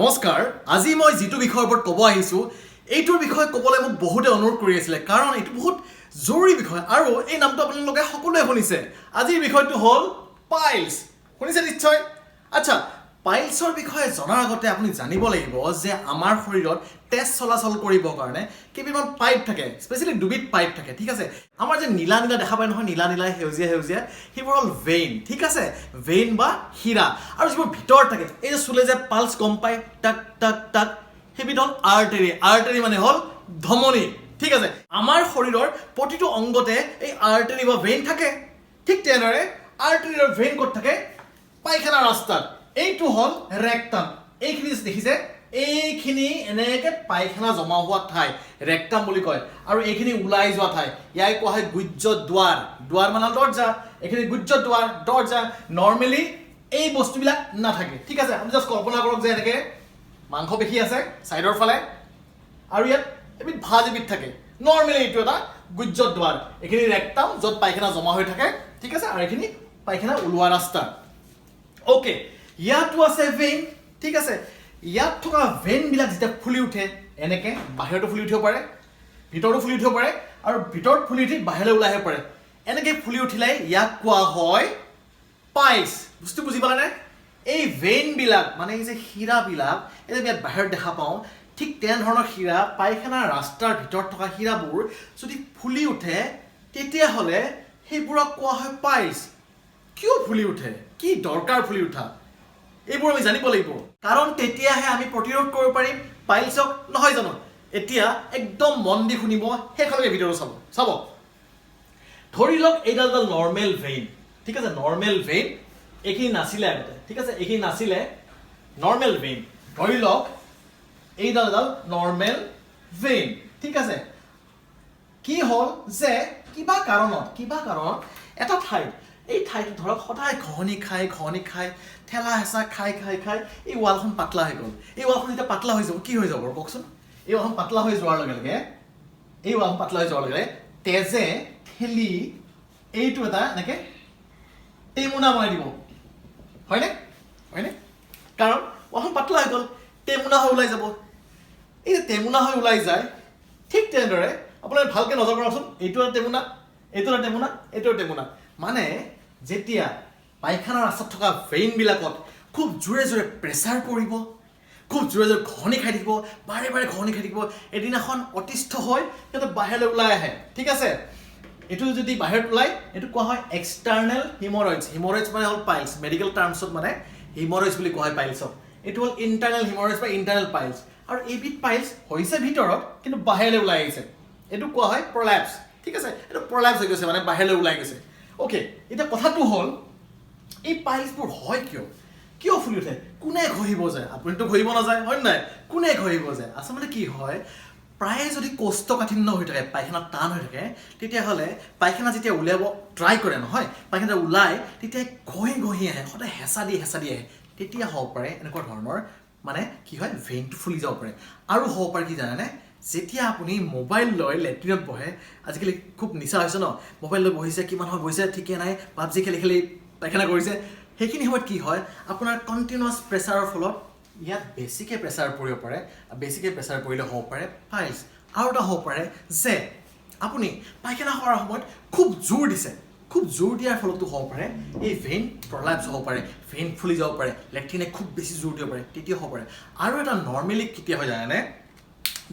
নমস্কাৰ। আজি মই যিটো বিষয়ৰ ওপৰত ক'ব আহিছোঁ, এইটোৰ বিষয়ে ক'বলৈ মোক বহুতে অনুৰোধ কৰি আছিলে, কাৰণ এইটো বহুত জৰুৰী বিষয় আৰু এই নামটো আপোনালোকে সকলোৱে শুনিছে। আজিৰ বিষয়টো হ'ল পাইলছ। শুনিছে নিশ্চয়। আচ্ছা, পাইলছৰ বিষয়ে জনাৰ আগতে আপুনি জানিব লাগিব যে আমাৰ শৰীৰত তেজ চলাচল কৰিবৰ কাৰণে কেইবিধমান পাইপ থাকে, স্পেচিয়েলি দুবিধ পাইপ থাকে, ঠিক আছে? আমাৰ যে নীলা নীলা দেখা পায় নহয়, নীলা নীলা, সেউজীয়া সেউজীয়া, সেইবোৰ হ'ল ভেইন, ঠিক আছে? ভেইন বা শিৰা। আৰু যিবোৰ ভিতৰত থাকে, এই যে চুলে যে পালছ গম পায়, টাক টাক টাক, সেইবিধ হ'ল আৰ্টেৰী। আৰ্টেৰী মানে হ'ল ধমনী, ঠিক আছে? আমাৰ শৰীৰৰ প্ৰতিটো অংগতে এই আৰ্টেৰী বা ভেইন থাকে। ঠিক তেনেদৰে আৰ্টেৰী আৰু ভেইন ক'ত থাকে? পায়খানা ৰাস্তাত। এইটো হ'ল ৰেক্টাম। এইখিনি দেখিছে, এইখিনি এনেকে পায়খানা জমা হোৱা ঠাই ৰেক্টাম বুলি কয় আৰু এইখিনি ওলাই যোৱা ঠাই, ইয়াক কোৱা হয় গুহ্য দ্বাৰ। দ্বাৰ মানে হ'ল দৰ্জা। এইখিনি গুহ্য দ্বাৰ, দৰ্জা। নৰ্মেলি এই বস্তুবিলাক নাথাকে, ঠিক আছে? আপুনি জাষ্ট কল্পনা কৰক যে এনেকে মাংসপেশী আছে ছাইডৰ ফালে আৰু ইয়াত এবিধ ভাঁজ এবিধ থাকে। নৰ্মেলি এইটো এটা গুহ্য দ্বাৰ, এইখিনি ৰেক্টাম য'ত পায়খানা জমা হৈ থাকে, ঠিক আছে? আৰু এইখিনি পায়খানা ওলোৱা ৰাস্তা। অ'কে, ইয়াতো আছে ভেইন, ঠিক আছে? ইয়াত থকা ভেইনবিলাক যেতিয়া ফুলি উঠে, এনেকে বাহিৰতো ফুলি উঠিব পাৰে, ভিতৰতো ফুলি উঠিব পাৰে আৰু ভিতৰত ফুলি উঠি বাহিৰলৈ ওলাই আহিব পাৰে। এনেকে ফুলি উঠিলে ইয়াক কোৱা হয় পাইলছ। বস্তু বুজি পালানে? এই ভেইনবিলাক মানে এই যে শিৰাবিলাক, এই যে ইয়াত বাহিৰত দেখা পাওঁ, ঠিক তেনেধৰণৰ শিৰা, পায়খানাৰ ৰাস্তাৰ ভিতৰত থকা শিৰাবোৰ যদি ফুলি উঠে, তেতিয়াহ'লে সেইবোৰক কোৱা হয় পাইলছ। কিয় ফুলি উঠে? কি দৰকাৰ ফুলি উঠা? এইবোৰ আমি জানিব লাগিব, কাৰণ তেতিয়াহে আমি প্ৰতিৰোধ কৰিব পাৰিম পাইলছক, নহয় জানো? এতিয়া একদম মন দি শুনিব, শেষলৈকে ভিডিঅ'টো চাব। চাব, ধৰি লওক এইডাল এডাল নৰ্মেল ভেইন, ঠিক আছে? নৰ্মেল ভেইন, এইখিনি নাছিলে আগতে, ঠিক আছে? এইখিনি নাছিলে, নৰ্মেল ভেইন। ধৰি লওক এইডাল এডাল নৰ্মেল ভেইন, ঠিক আছে? কি হ'ল যে কিবা কাৰণত এটা ঠাইত, এই ঠাইটোত ধৰক সদায় ঘঁহনি খাই ঘঁহনি খাই, ঠেলা হেঁচা খাই খাই খাই এই ৱালখন পাতলা হৈ গ'ল। এই ৱালখন যেতিয়া পাতলা হৈ যাব, কি হৈ যাব বাৰু কওকচোন? এই ৱালখন পাতলা হৈ যোৱাৰ লগে লগে, এই ৱালখন পাতলা হৈ যোৱাৰ লগে লগে তেজে ঠেলি এইটো এটা এনেকে টেমুনা বনাই দিব, হয়নে? হয়নে? কাৰণ ৱালখন পাতলা হৈ গ'ল, টেমুনা হৈ ওলাই যাব। এই যে টেমুনা হৈ ওলাই যায়, ঠিক তেনেদৰে আপোনালোকে ভালকৈ নজৰ কৰকচোন, এইটো এটা টেমুনা, এইটো এটা টেমুনা, এইটো এটা টেমুনা। মানে যেতিয়া পায়খানা ৰাস্তাত থকা ভেইনবিলাকত খুব জোৰে জোৰে প্ৰেছাৰ পৰিব, খুব জোৰে জোৰে ঘঁহনি খাই থাকিব, বাৰে বাৰে ঘঁহনি খাই থাকিব, এদিনাখন অতিষ্ঠ হৈ সিহঁতে বাহিৰলৈ ওলাই আহে, ঠিক আছে? এইটো যদি বাহিৰত ওলায়, এইটো কোৱা হয় এক্সটাৰ্নেল হিমৰইডছ। হিমৰইডছ মানে হ'ল পাইলছ। মেডিকেল টাৰ্মছত মানে হিমৰইডছ বুলি কোৱা হয় পাইলছক। এইটো হ'ল ইণ্টাৰনেল হিমৰইডছ বা ইণ্টাৰনেল পাইলছ। আৰু এইবিধ পাইলছ হৈছে ভিতৰত, কিন্তু বাহিৰলৈ ওলাই আহিছে, এইটো কোৱা হয় প্ৰলেপছ, ঠিক আছে? এইটো প্ৰলেপছ হৈ গৈছে, মানে বাহিৰলৈ ওলাই গৈছে। অ'কে, এতিয়া কথাটো হ'ল, এই পাইলছবোৰ হয় কিয়? কিয় ফুলি উঠে? কোনে ঘঁহিব যায়? আপুনিতো ঘঁহিব নাযায়, হয় নাই? কোনে ঘঁহিব যায়? আচলতে কি হয়, প্ৰায়ে যদি কোষ্ঠকাঠিন্য হৈ থাকে, পায়খানা টান হৈ থাকে, তেতিয়াহ'লে পায়খানা যেতিয়া উলিয়াব ট্ৰাই কৰে নহয়, পায়খানা ওলাই তেতিয়া ঘঁহি ঘঁহি আহে, সদায় হেঁচা দি হেঁচা দি আহে, তেতিয়া হ'ব পাৰে এনেকুৱা ধৰণৰ, মানে কি হয়, ভেইনটো ফুলি যাব পাৰে। আৰু হ'ব পাৰে কি জানেনে? যেতিয়া আপুনি মোবাইল লৈ লেট্ৰিনত বহে, আজিকালি খুব নিচা হৈছে ন, মোবাইল লৈ বহিছে, কিমান সময় বহিছে ঠিকে নাই, পাবজি খেলি খেলি পায়খানা কৰিছে, সেইখিনি সময়ত কি হয়, আপোনাৰ কণ্টিনিউৱাছ প্ৰেছাৰৰ ফলত ইয়াত বেছিকৈ প্ৰেছাৰ পৰিব পাৰে। বেছিকৈ প্ৰেছাৰ পৰিলে হ'ব পাৰে পাইলছ। আৰু এটা হ'ব পাৰে যে আপুনি পায়খানা কৰাৰ সময়ত খুব জোৰ দিছে, খুব জোৰ দিয়াৰ ফলতো হ'ব পাৰে, এই ভেইন প্ৰলাপছ হ'ব পাৰে, ভেইন ফুলি যাব পাৰে, লেট্ৰিনে খুব বেছি জোৰ দিব পাৰে, তেতিয়া হ'ব পাৰে। আৰু এটা নৰ্মেলি কেতিয়া হয় জানেনে?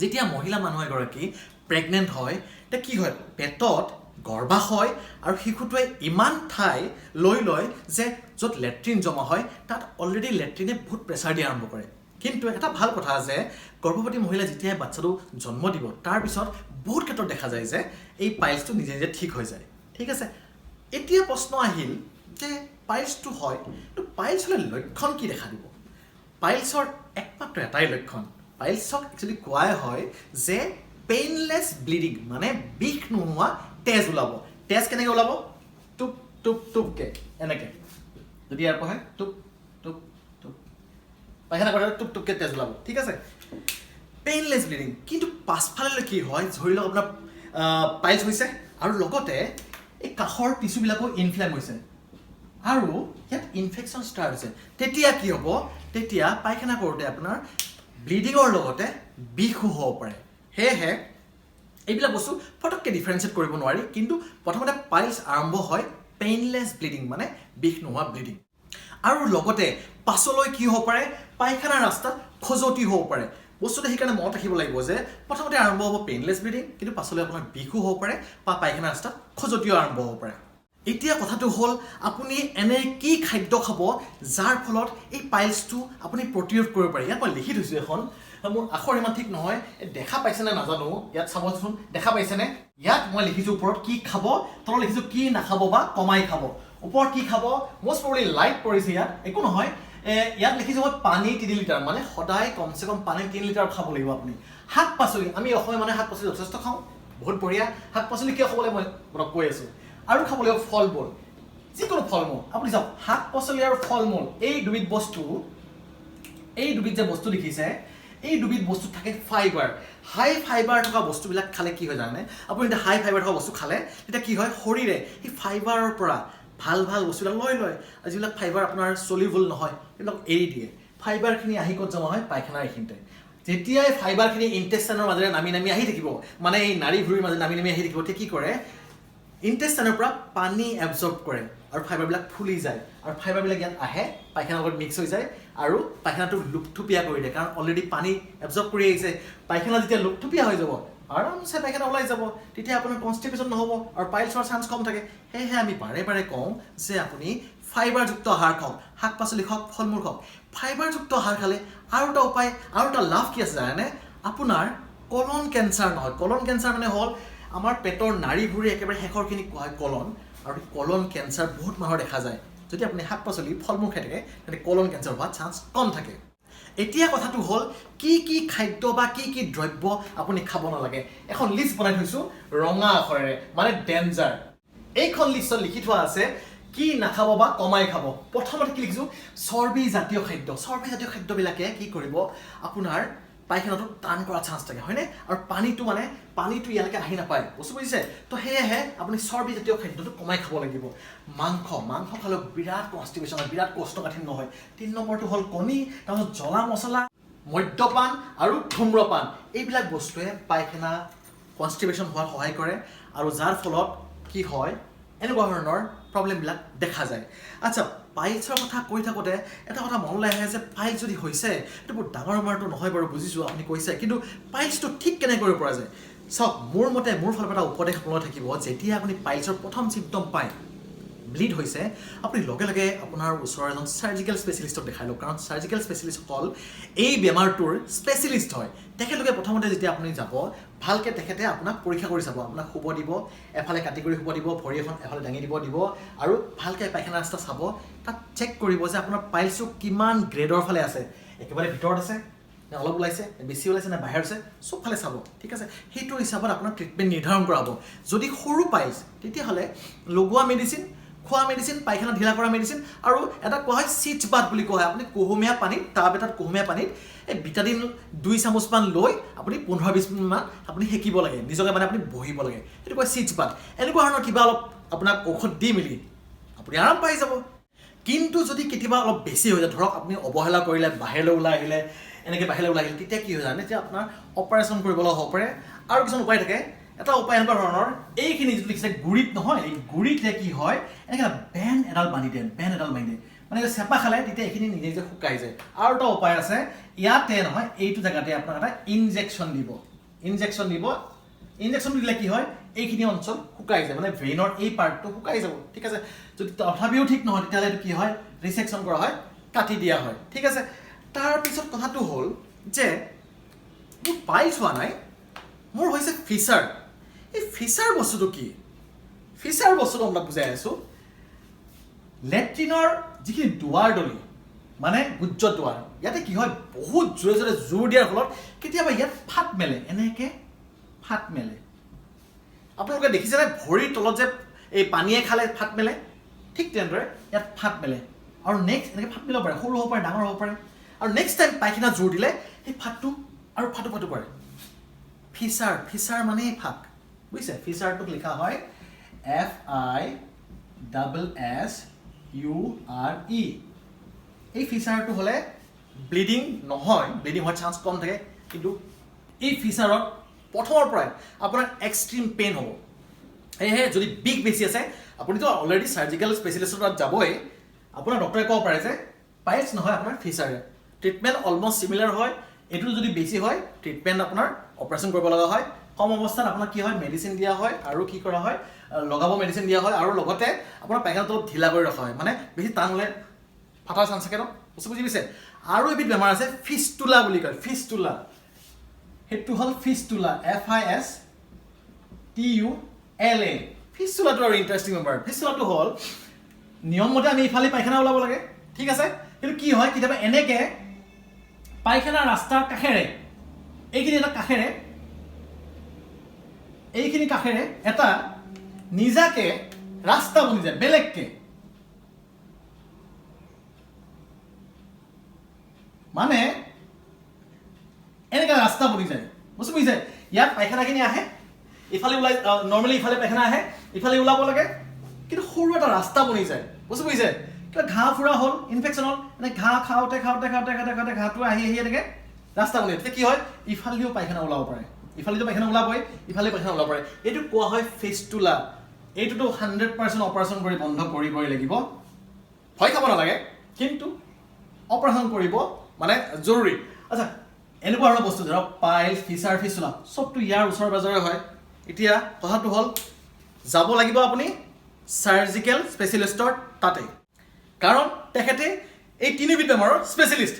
যেতিয়া মহিলা মানুহ এগৰাকী প্ৰেগনেণ্ট হয়, তেতিয়া কি হয়, পেটত গৰ্ভাশয় আৰু শিশুটোৱে ইমান ঠাই লৈ লয় যে য'ত লেট্ৰিন জমা হয়, তাত অলৰেডি লেট্ৰিনে বহুত প্ৰেছাৰ দিয়া আৰম্ভ কৰে। কিন্তু এটা ভাল কথা যে গৰ্ভৱতী মহিলাই যেতিয়াই বাচ্ছাটো জন্ম দিব, তাৰপিছত বহুত ক্ষেত্ৰত দেখা যায় যে এই পাইলছটো নিজে নিজে ঠিক হৈ যায়, ঠিক আছে? এতিয়া প্ৰশ্ন আহিল যে পাইলছটো হয়, তো পাইলছ হ'লে লক্ষণ কি দেখা দিব? পাইলছৰ একমাত্ৰ এটাই লক্ষণ। পাইলছক একচুৱেলি কোৱাই হয় যে পেইনলেছ ব্লিডিং, মানে বিষ নোহোৱা তেজ ওলাব। তেজ কেনেকৈ ওলাব? টুপ টুপ টুপকে এনেকে। যদি ইয়াৰ পৰা হয়, টুপ টুপ টুপ, পায়খানা কৰে, টুপ টুপকে তেজ ওলাব, ঠিক আছে? Painless bleeding. কিন্তু পাছফালে কি হয়, ধৰি লওক আপোনাৰ পাইলছ হৈছে আৰু লগতে এই কাষৰ টিচুবিলাকো ইনফ্লেম হৈছে। আৰু ইয়াত ইনফেকশ্যন ষ্টাৰ্ট হৈছে। তেতিয়া কি হ'ব? তেতিয়া পায়খানা কৰোঁতে আপোনাৰ ব্লিডিঙৰ লগতে বিষো হ'ব পাৰে। সেয়েহে এইবিলাক বস্তু ফটককৈ ডিফাৰেঞ্চিয়েট কৰিব নোৱাৰি, কিন্তু প্ৰথমতে পাইলছ আৰম্ভ হয় পেইনলেছ ব্লিডিং, মানে বিষ নোহোৱা ব্লিডিং। আৰু লগতে পাছলৈ কি হ'ব পাৰে? পায়খানাৰ ৰাস্তাত খজুৱতি হ'ব পাৰে। বস্তুটো সেইকাৰণে মনত ৰাখিব লাগিব যে প্ৰথমতে আৰম্ভ হ'ব পেইনলেছ ব্লিডিং, কিন্তু পাছলৈ আপোনাৰ বিষো হ'ব পাৰে বা পায়খানা ৰাস্তাত খজুৱতিও আৰম্ভ হ'ব পাৰে। এতিয়া কথাটো হ'ল, আপুনি এনে কি খাদ্য খাব যাৰ ফলত এই পাইলছটো আপুনি প্ৰতিৰোধ কৰিব পাৰে? ইয়াত মই লিখি থৈছোঁ এখন, মোৰ আখৰ ইমান ঠিক নহয়, এই দেখা পাইছেনে নাজানো। ইয়াত চাবচোন, দেখা পাইছেনে? ইয়াত মই লিখিছোঁ ওপৰত কি খাব, তলত লিখিছোঁ কি নাখাব বা কমাই খাব। ওপৰত কি খাব, মষ্ট প্ৰবেবলি লাইট পৰিছে ইয়াত, একো নহয়। ইয়াত লিখিছোঁ মই পানী 3 লিটাৰ, মানে সদায় কমচে কম পানী 3 লিটাৰ খাব লাগিব আপুনি। শাক পাচলি, আমি অসমীয়া মানুহে শাক পাচলি যথেষ্ট খাওঁ, বহুত বঢ়িয়া। শাক পাচলি কিয় খাব লাগে মই আপোনাক কৈ আছোঁ। আৰু খাব লাগিব ফল মূল, যিকোনো ফল মূল। আপুনি চাওক, শাক পাচলি আৰু ফল মূল এই দুবিধ বস্তু, এই দুবিধ যে বস্তু দেখিছে, এই দুবিধ বস্তুত থাকে ফাইবাৰ। হাই ফাইবাৰ থকা বস্তুবিলাক খালে কি হয় জানেনে? আপুনি যেতিয়া হাই ফাইবাৰ থকা বস্তু খালে, তেতিয়া কি হয়? শৰীৰে সেই ফাইবাৰৰ পৰা ভাল ভাল বস্তুবিলাক লৈ লয় আৰু যিবিলাক ফাইবাৰ আপোনাৰ চলিবল নহয়, সেইবিলাক এৰি দিয়ে। ফাইবাৰখিনি আহি ক'ত জমা হয়? পায়খানাৰ এইখিনিতে। যেতিয়াই ফাইবাৰখিনি ইণ্টেষ্টাইনৰ মাজেৰে নামি নামি আহি থাকিব, মানে এই নাড়ী ভুঁৰিৰ মাজেৰে নামি নামি আহি থাকিব, তেতিয়া কি কৰে? ইণ্টেষ্টাইনৰ পৰা পানী এবজৰ্ব কৰে আৰু ফাইবাৰবিলাক ফুলি যায় আৰু ফাইবাৰবিলাক ইয়াত আহে, পায়খানাৰ লগত মিক্স হৈ যায় আৰু পায়খানাটো লুপথুপীয়া কৰি দিয়ে, কাৰণ অলৰেডি পানী এবজৰ্ব কৰি আহিছে। পায়খানা যেতিয়া লুপথুপীয়া হৈ যাব, আৰামছে পায়খানা ওলাই যাব, তেতিয়া আপোনাৰ কনষ্টিপেশ্যন নহ'ব আৰু পাইলছ হোৱাৰ চান্স কম থাকে। সেয়েহে আমি বাৰে বাৰে কওঁ যে আপুনি ফাইবাৰযুক্ত আহাৰ খাওক, শাক পাচলি খাওক, ফল মূল খাওক। ফাইবাৰযুক্ত আহাৰ খালে আৰু এটা উপায়, আৰু এটা লাভ কি আছে জানেনে? আপোনাৰ কলন কেঞ্চাৰ নহয়। কলন কেঞ্চাৰ মানে হ'ল আমাৰ পেটৰ নাড়ী ভুঁৰি একেবাৰে শেষৰখিনি কোৱা হয় কলন, আৰু কলন কেঞ্চাৰ বহুত মানুহৰ দেখা যায়। যদি আপুনি শাক পাচলি, ফল মূল খাই থাকে, তেন্তে কলন কেঞ্চাৰ হোৱাৰ চান্স কম থাকে। এতিয়া কথাটো হ'ল, কি কি খাদ্য বা কি কি দ্ৰব্য আপুনি খাব নালাগে? এখন লিষ্ট বনাই থৈছোঁ ৰঙা আখৰেৰে, মানে ডেঞ্জাৰ। এইখন লিষ্টত লিখি থোৱা আছে কি নাখাব বা কমাই খাব। প্ৰথমতে কি লিখিছোঁ? চৰ্বি জাতীয় খাদ্য। চৰ্বি জাতীয় খাদ্যবিলাকে কি কৰিব? আপোনাৰ পায়খানাটো টান কৰাৰ চান্স থাকে, হয়নে? আৰু পানীটো, মানে পানীটো ইয়ালৈকে আহি নাপায়, বস্তু বুজিছে? তো সেয়েহে আপুনি চৰ্বি জাতীয় খাদ্যটো কমাই খাব লাগিব। মাংস, মাংস খালেও বিৰাট কনষ্টিপেশ্যন হয়, বিৰাট কোষ্ঠকাঠিন্য হয়। 3 নম্বৰটো হ'ল কণী, তাৰপিছত জ্বলা মছলা, মদ্যপান আৰু ধূম্ৰপান। এইবিলাক বস্তুৱে পায়খানা কনষ্টিপেশ্যন হোৱাত সহায় কৰে আৰু যাৰ ফলত কি হয়, এনেকুৱা ধৰণৰ প্ৰব্লেমবিলাক দেখা যায়। আচ্ছা, পাইলছৰ কথা কৈ থাকোঁতে এটা কথা মনলৈ আহে যে পাইলছ যদি হৈছে, এইটো বহুত ডাঙৰ বেমাৰটো নহয় বাৰু, বুজিছোঁ আপুনি কৈছে, কিন্তু পাইলছটো ঠিক কেনেকৈ কৰিব পৰা যায়? চাওক, মোৰ মতে, মোৰ ফালৰ পৰা এটা উপদেশ আপোনালোকৰ থাকিব, যেতিয়া আপুনি পাইলছৰ প্ৰথম চিমটম পায়, ব্লিড হৈছে, আপুনি লগে লগে আপোনাৰ ওচৰৰ এজন চাৰ্জিকেল স্পেচিয়েলিষ্টক দেখাই লওক, কাৰণ চাৰ্জিকেল স্পেচিয়েলিষ্টসকল এই বেমাৰটোৰ স্পেচিয়েলিষ্ট হয়। তেখেতলোকে প্ৰথমতে যেতিয়া আপুনি যাব, ভালকৈ তেখেতে আপোনাক পৰীক্ষা কৰি চাব। আপোনাক শুব দিব, এফালে কাটি কৰি শুব দিব, ভৰি এখন এফালে দাঙি দিব দিব আৰু ভালকৈ পায়খানা ৰাস্তা চাব। তাত চেক কৰিব যে আপোনাৰ পাইলছটো কিমান গ্ৰেডৰ ফালে আছে, একেবাৰে ভিতৰত আছে নে অলপ ওলাইছে, নে বেছি ওলাইছে নে বাহিৰত আছে, চবফালে চাব, ঠিক আছে? সেইটো হিচাপত আপোনাৰ ট্ৰিটমেণ্ট নিৰ্ধাৰণ কৰা হ'ব। যদি সৰু পাইলছ, তেতিয়াহ'লে লগোৱা মেডিচিন, খোৱা মেডিচিন, পায়খানা ঢিলা কৰা মেডিচিন আৰু এটা কোৱা হয় চিটছ বাথ বুলি কোৱা হয়। আপুনি কুহুমীয়া পানীত, টাব এটাত কুহুমীয়া পানীত এই বিটাডিন 2 চামুচমান লৈ আপুনি 15-20 মিনিটমান আপুনি সেকিব লাগে নিজকে, মানে আপুনি বহিব লাগে, সেইটো কয় চিটছ বাথ। এনেকুৱা ধৰণৰ কিবা অলপ আপোনাক ঔষধ দি মেলি আপুনি আৰাম পাই যাব। কিন্তু যদি কেতিয়াবা অলপ বেছি হৈ যায়, ধৰক আপুনি অৱহেলা কৰিলে, বাহিৰলৈ ওলাই আহিলে, এনেকৈ বাহিৰলৈ ওলাই আহিলে, তেতিয়া কি হৈ যায়? তেতিয়া আপোনাৰ অপাৰেশ্যন কৰিব লগা হ'ব পাৰে। আৰু কিছুমান উপায় থাকে। এটা উপায় এনেকুৱা ধৰণৰ, এইখিনি যিটো লিখিছে গুৰিত নহয়, এই গুৰিতে কি হয়, এনেকৈ বেণ্ড এডাল বান্ধি দিয়ে। বেণ্ড এডাল বান্ধি দিয়ে মানে চেপা খালে তেতিয়া এইখিনি নিজে নিজে শুকাই যায়। আৰু এটা উপায় আছে, ইয়াতে নহয়, এইটো জেগাতে আপোনাক এটা ইনজেকশ্যন দিব। ইনজেকশ্যন দিব। ইনজেকশ্যনটো দিলে কি হয়? এইখিনি অঞ্চল শুকাই যায়, মানে ভেইনৰ এই পাৰ্টটো শুকাই যাব, ঠিক আছে? যদি তথাপিও ঠিক নহয়, তেতিয়াহ'লে এইটো কি হয়? ৰিচেকশ্যন কৰা হয়, কাটি দিয়া হয়, ঠিক আছে? তাৰপিছত কথাটো হ'ল যে মোৰ পাইলছ হোৱা নাই, মোৰ হৈছে ফিচাৰ। এই ফিচাৰ বস্তুটো কি? ফিচাৰ বস্তুটো আপোনাক বুজাই আছোঁ। লেট্ৰিনৰ যিখিনি দুৱাৰদলি, মানে গুহ্য দুৱাৰ, ইয়াতে কি হয়? বহুত জোৰে জোৰে জোৰ দিয়াৰ ফলত কেতিয়াবা ইয়াত ফাট মেলে, এনেকে ফাট মেলে। আপোনালোকে দেখিছেনে ভৰিৰ তলত যে এই পানীয়ে খালে ফাট মেলে? ঠিক তেনেদৰে ইয়াত ফাট মেলে আৰু নেক্সট এনেকৈ ফাট মেলিব পাৰে, সৰু হ'ব পাৰে, ডাঙৰ হ'ব পাৰে। আৰু নেক্সট টাইম পায়খানা জোৰ দিলে সেই ফাটটো আৰু ফাটো ফাটো কৰে। ফিচাৰ, ফিচাৰ মানেই ফাক, বুজিছে? ফিচাৰটোক লিখা হয় F I double S URE। এই ফিচাৰটো হ'লে ব্লিডিং নহয়, ব্লিডিং হোৱাৰ চান্স কম থাকে, কিন্তু এই ফিচাৰত প্ৰথমৰ পৰাই আপোনাৰ এক্সট্ৰিম পেইন হ'ব। সেয়েহে যদি বিষ বেছি আছে, আপুনিতো অলৰেডি চাৰ্জিকেল স্পেচিয়েলিষ্টৰ তাত যাবই। আপোনাৰ ডক্টৰে ক'ব পাৰে যে পাইলছ নহয়, আপোনাৰ ফিচাৰে। ট্ৰিটমেণ্ট অলমষ্ট চিমিলাৰ হয়। এইটো যদি বেছি হয়, ট্ৰিটমেণ্ট আপোনাৰ অপাৰেশ্যন কৰিব লগা হয়। কম অৱস্থাত আপোনাৰ কি হয়, মেডিচিন দিয়া হয় আৰু কি কৰা হয়, লগাব মেডিচিন দিয়া হয় আৰু লগতে আপোনাৰ পায়খানাটো অলপ ঢিলা কৰি ৰখা হয়, মানে বেছি টান হ'লে ফাটাৰ চান্স থাকে ন। বস্তু বুজি পাইছে? আৰু এবিধ বেমাৰ আছে, ফিষ্টুলা বুলি কয়, ফিষ্টুলা। সেইটো হ'ল ফিষ্টুলা, FISTULA। ফিষ্টুলাটো আৰু ইণ্টাৰেষ্টিং বেমাৰ। ফিষ্টুলাটো হ'ল নিয়মমতে আমি ইফালে পায়খানা ওলাব লাগে, ঠিক আছে, কিন্তু কি হয়, কেতিয়াবা এনেকে পায়খানা ৰাস্তাৰ কাষেৰে, এইখিনি এটা কাষেৰে, এইখিনি কাষেৰে এটা নিজাকে ৰাস্তা বনি যায় বেলেগকে। মানে এনেকে ৰাস্তা বনি যায়, বস্তু বুজিছে? ইয়াত পায়খানাখিনি আহে, ইফালে ওলাই, নৰ্মেলি ইফালে পায়খানা আহে, ইফালে ওলাব লাগে, কিন্তু সৰু এটা ৰাস্তা বনি যায়, বস্তু বুজিছে? কিবা ঘাঁহ ফুৰা হ'ল, ইনফেকশ্যন হ'ল, এনে ঘাঁহ খাওঁতে খাওঁতে খাওঁতে খাওঁতে খাওঁতে ঘাঁহটো আহি আহি এনেকে ৰাস্তা বনি যায়। তেতিয়া কি হয়, ইফালেদিও পায়খানা ওলাব পাৰে, ইফালেদিও পায়খানা ওলাবই, ইফালে পায়খানা ওলাব পাৰে। এইটো কোৱা হয় ফিষ্টুলা। এইটোতো 100% অপাৰেশ্যন কৰি বন্ধ কৰিবই লাগিব। ভয় খাব নালাগে, কিন্তু অপাৰেশ্যন কৰিব মানে জৰুৰী। আচ্ছা, এনেকুৱা ধৰণৰ বস্তু ধৰক পাইলছ, ফিচাৰ, ফিষ্টুলা চবটো ইয়াৰ ওচৰে পাজৰে হয়। এতিয়া কথাটো হ'ল, যাব লাগিব আপুনি চাৰ্জিকেল স্পেচিয়েলিষ্টৰ তাতে, কাৰণ তেখেতে এই তিনিবিধ বেমাৰৰ স্পেচিয়েলিষ্ট।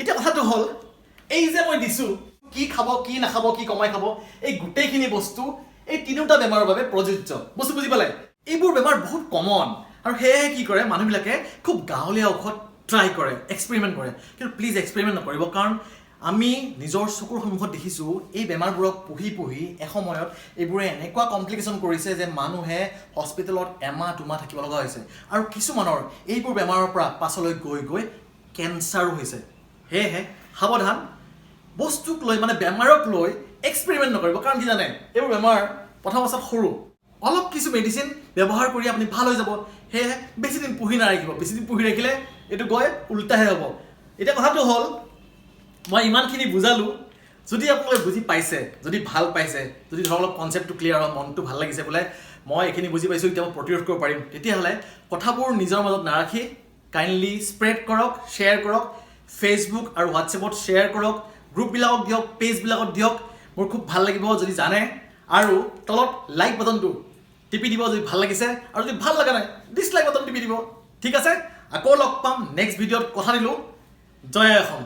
এতিয়া কথাটো হ'ল, এই যে মই দিছোঁ কি খাব, কি নাখাব, কি কমাই খাব, এই গোটেইখিনি বস্তু এই তিনিওটা বেমাৰৰ বাবে প্ৰযোজ্য। বস্তু বুজি পালে? এইবোৰ বেমাৰ বহুত কমন আৰু সেয়েহে কি কৰে মানুহবিলাকে, খুব গাঁৱলীয়া ঔষধ ট্ৰাই কৰে, এক্সপেৰিমেণ্ট কৰে। কিন্তু প্লিজ এক্সপেৰিমেণ্ট নকৰিব, কাৰণ আমি নিজৰ চকুৰ সন্মুখত দেখিছোঁ এই বেমাৰবোৰক পুহি পুহি এসময়ত এইবোৰে এনেকুৱা কমপ্লিকেশ্যন কৰিছে যে মানুহে হস্পিটেলত এমাহ দুমাহ থাকিব লগা হৈছে আৰু কিছুমানৰ এইবোৰ বেমাৰৰ পৰা পাছলৈ গৈ গৈ কেঞ্চাৰো হৈছে। সেয়েহে সাৱধান, বস্তুক লৈ মানে বেমাৰক লৈ এক্সপেৰিমেণ্ট নকৰিব। কাৰণ কি জানে, এইবোৰ বেমাৰ প্ৰথম অৱস্থাত সৰু, অলপ কিছু মেডিচিন ব্যৱহাৰ কৰি আপুনি ভাল হৈ যাব। সেয়েহে বেছি দিন পুহি নাৰাখিব, বেছি দিন পুহি ৰাখিলে এইটো গৈ উল্টাহে হ'ব। এতিয়া কথাটো হ'ল, মই ইমানখিনি বুজালোঁ, যদি আপোনালোকে বুজি পাইছে, যদি ভাল পাইছে, যদি ধৰক অলপ কনচেপ্টটো ক্লিয়াৰ হ'ল, মনটো ভাল লাগিছে, বোলে মই এইখিনি বুজি পাইছোঁ, এতিয়া মই প্ৰতিৰোধ কৰিব পাৰিম, তেতিয়াহ'লে কথাবোৰ নিজৰ মাজত নাৰাখি কাইণ্ডলি স্প্ৰেড কৰক, শ্বেয়াৰ কৰক, ফেচবুক আৰু হোৱাটছএপত শ্বেয়াৰ কৰক, গ্ৰুপবিলাকক দিয়ক, পেজবিলাকত দিয়ক। মোৰ খুব ভাল লাগিব যদি জানে। আৰু তলত লাইক বাটনটো টিপি দিব যদি ভাল লাগিছে, আৰু যদি ভাল লগা নাই ডিছলাইক বাটন টিপি দিব। ঠিক আছে, আকৌ লগ পাম নেক্সট ভিডিঅ'ত, কথা দিলোঁ। জয় অসম।